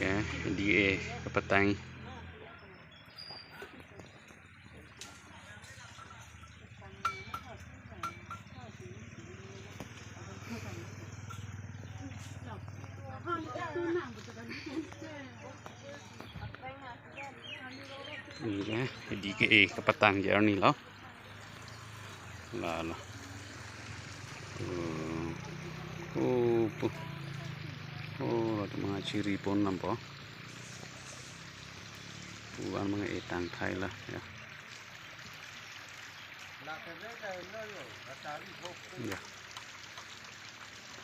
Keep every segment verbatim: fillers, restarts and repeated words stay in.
Ya, D A kapatang. Iya, D K A kapatang jarni lo. La, la. Oh, oh, pu. Oh, la tu manga chiri pon nampo. Pu an manga etang thai la, ya. Ya.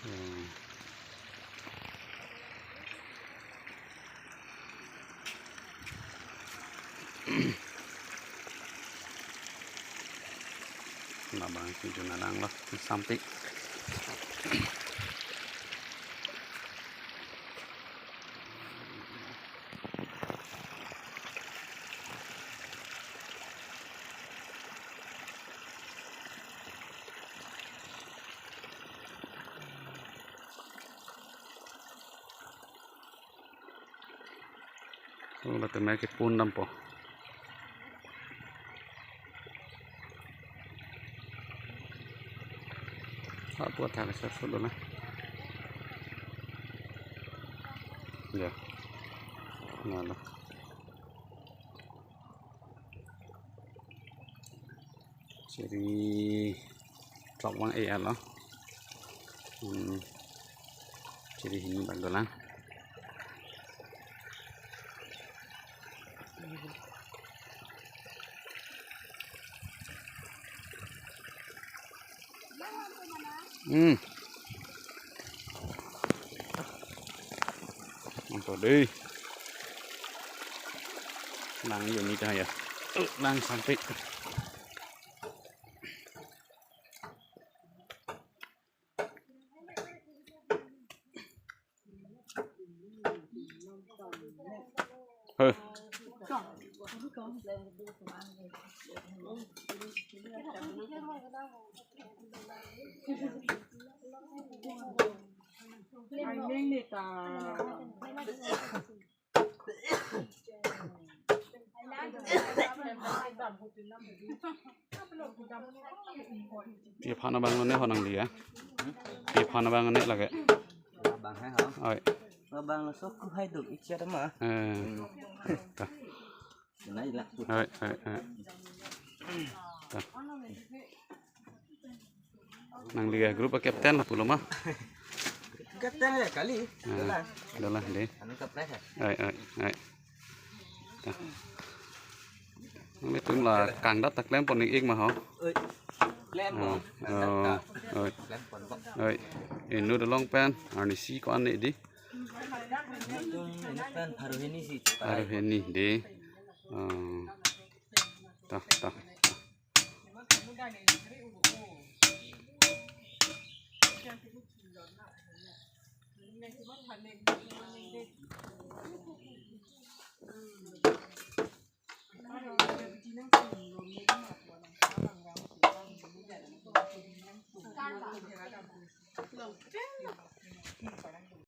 Hmm. Labang si juna nang lo, sampik. Oh, la tame kepon dampo. Ah, buat harus sudah lah. Ya. Nah, lah. Chiri throk abang e-et lo. Hmm. Chiri hini bang dolang. Hmm. Mantap deh. Nang yoni ta ya. Nang sampik. Heh. Pi aphan abang lo ne ho nangli ya? Pi aphan abang ne lake? Abang hai ha. Oi. Abang lo sok ku hai duk ikya ma. Eh. Hmm. Ta. Nai lak put. Oi, oi, oi. Ta. Nangli ya group captain la pulo ma. Captain ya kali. Ah, dolang. Dolang deh. Anu kapre ya. Oi, oi, oi. Nanglitum la kangdat ta klem pon ik ma ho. Oi. Klem pon. Oh, oi. Klem pon. Oi. Inut along pen arnisi ko-an ne dei. Inut pen pharo hini si. Pharo hini dei. Oh. Ta, ta, ta.